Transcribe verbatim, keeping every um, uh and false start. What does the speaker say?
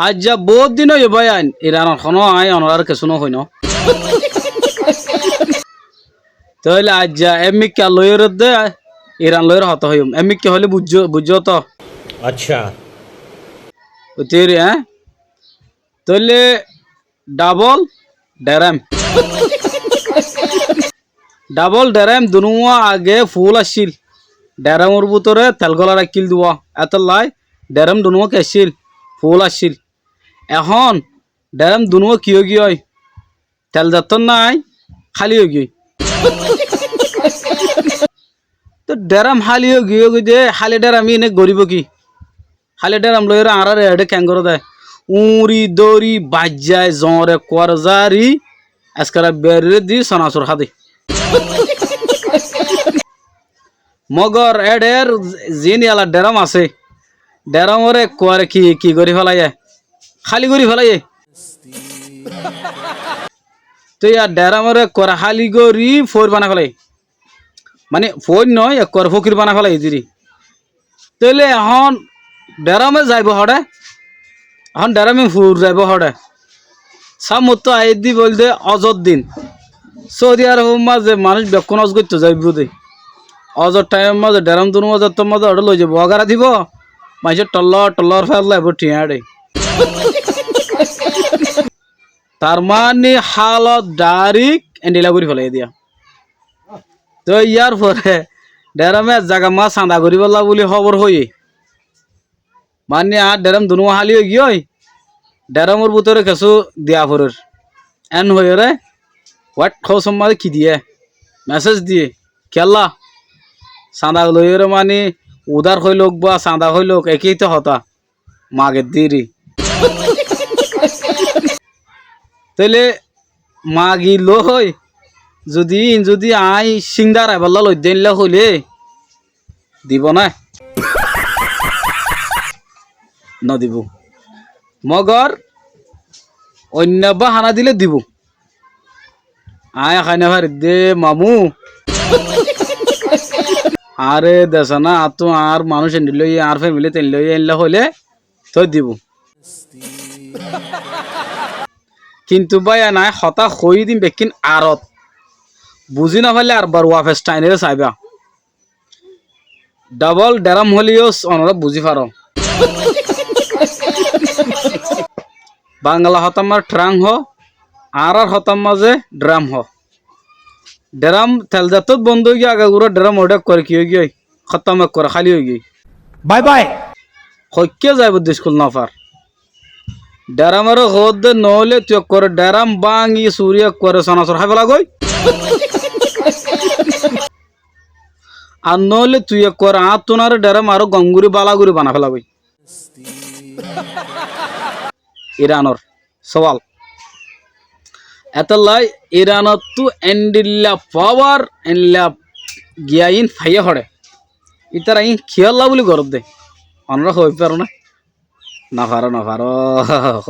Aijja boóut din óiye báiyain, Iranor honó aññí onoráre kessú nóhoinó. Tóile aijja émmikka loiyóre de, Iran loiyóre hotá hoiyúm. Émmikka hoilé buijjó, buijjó toó? Accá. Buijjó ri, eé? Tóile dhabol dherém. Dhabol dherém dunúwa age fuúl accíl. Dherémor bútore tel gólai raikkíl dé. Étollá dherém dunúwa ki accíl? Fuúl accíl. Ehón dherém dunúwa ki óigiyoi? Tel zettót nái, háli óigiyoi. Tóu dherém háli óigiyoi, óigiyoi de, háli dherém íine goríbou ki? Háli dherém loiyóre añáráre eçé keéngorí de? Uñri, dóri, baijjai, zoñr, ekkuare zari, eskara beriré di, sonasur há de. Mogor éçer ziín yala dherém asé, dherémoré ekkuare ki, ki gorí félaiyé? Háli gorí félaiyé. Tóu yá dherémoré ekkuare háli gorí fóir banai félaiyé. Mani fóir noó, ekkuare fókir banai félaiyé dé ri. Tóile ehón dheréme zaibou hoçé? Ehón dheréme fur zaibou hoçé? Sámmottú aiyédde bóli de ózor din. Sóudi Arobor mazé manúic bekkún óz goittó zaibou de. Ózor thaimor mazé dherém dunúwa zettór mazé hoçé loizaibou, ógara dibou. Maincé thollór thollór félaibóu thiañ eçé. Tar mani hálot dhairék endhila gorí félaiyé diya. Tóu yárfore dheréme ek zagar mazé sanda goríbolla bóli hóbor hoiyé. Mani añár dherém dunúwa háli óigiyoi, dherémor bútore kessú diya forer. Én hoiyóre White House or mazé ki diyé? Mesej diyé. Kiyólla? Sanda loiyóre mani udár hoilouk ba sanda hoilouk, ekéi toó hotá. Mager dé ri. Tóile magi loi, zodi íin zodi aññí cíng daraibálla loidde éilla hoilé dibou né? Nodibou. Mogor oinno bahana dile dibou. Aññí hái nofarir dé mamu. Añáre dese ná, añáttu añár manúic endilla óiye, añár femili tendilla óiye, éilla hoilé tói dibou. Kintu báiyain, aññí hotá hoiyí dé bekkín arot. Buzí nofaillé arbar wafes thainóre saibá. Dhabol dheram hoilé yó onorá buzí faró. Bangla hotár mazé thrang hoó, añárár hotár mazé dhram hoó. Dhram tel zettót bondó óigiyoi, agagura dhram óiçe ekkuare ki óigiyoi? Hóttom, ekkuare háli óigiyoi. Bái bái. Hoikká zaibou de iskul nofar. Dhramoré hoódde noóile tui ekkuare dhram báñgi suri ekkuare sonasor hái félagói. Ar noóile tui ekkuare añáttunaré dhram aró gom gorí bála gorí bana félagói. Iranor sóal. Etóllai Iranottú endilla pawar, endilla giya iín faiyé hoçé. Ítara iín kiyólla bóli goródde? Onorá hoói faró né? Nofaró, nofaró.